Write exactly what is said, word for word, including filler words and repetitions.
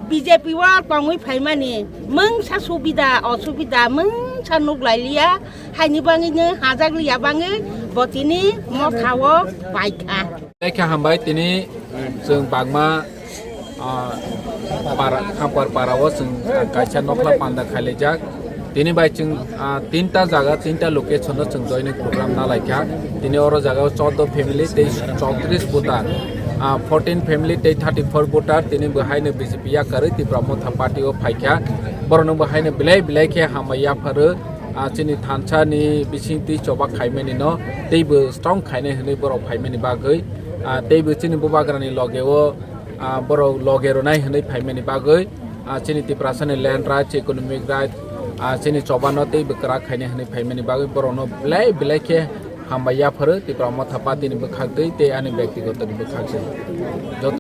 B J P o tongwi phaimani mungsa subida osubida mungsa nuk lailiya, haini bangwino hajak liya bangwi bo tini motha o paikha. Lekha hambai tini chwng bangma, ah, para, Khampar para o chwng kaisa nokhla panda khailaijak. Tini bai chwng, ah, tinta jaga, tinta location o chwng joining program nalaikha. Tini oro jaga o chordo family tei chowtrish voter, ah, fourteen family tei thirty four voter tini bo haino B J P yakarwi Tipra Motha Party o phaikha. Borokno bo haino belai belai khe hambai yapharo, ah, chini thansa ni bising twi choba khaimani no teibo strong khainai hwnwi borok phaimani bagwi, ah, teibo chini bubagrani loge o, ah, borok loge rwnai hwnwi phaimani bagwi, ah, chini Tiprasa ni land rights, economic rights, ah, chini choba no teibo kwrak khainai hwnwi phaimani bagwi borok no belai belai khe hambai yapharo Tipra Motha Party ni bwkhak twi tei ani byaktigoto ni bwkhak twi. Joto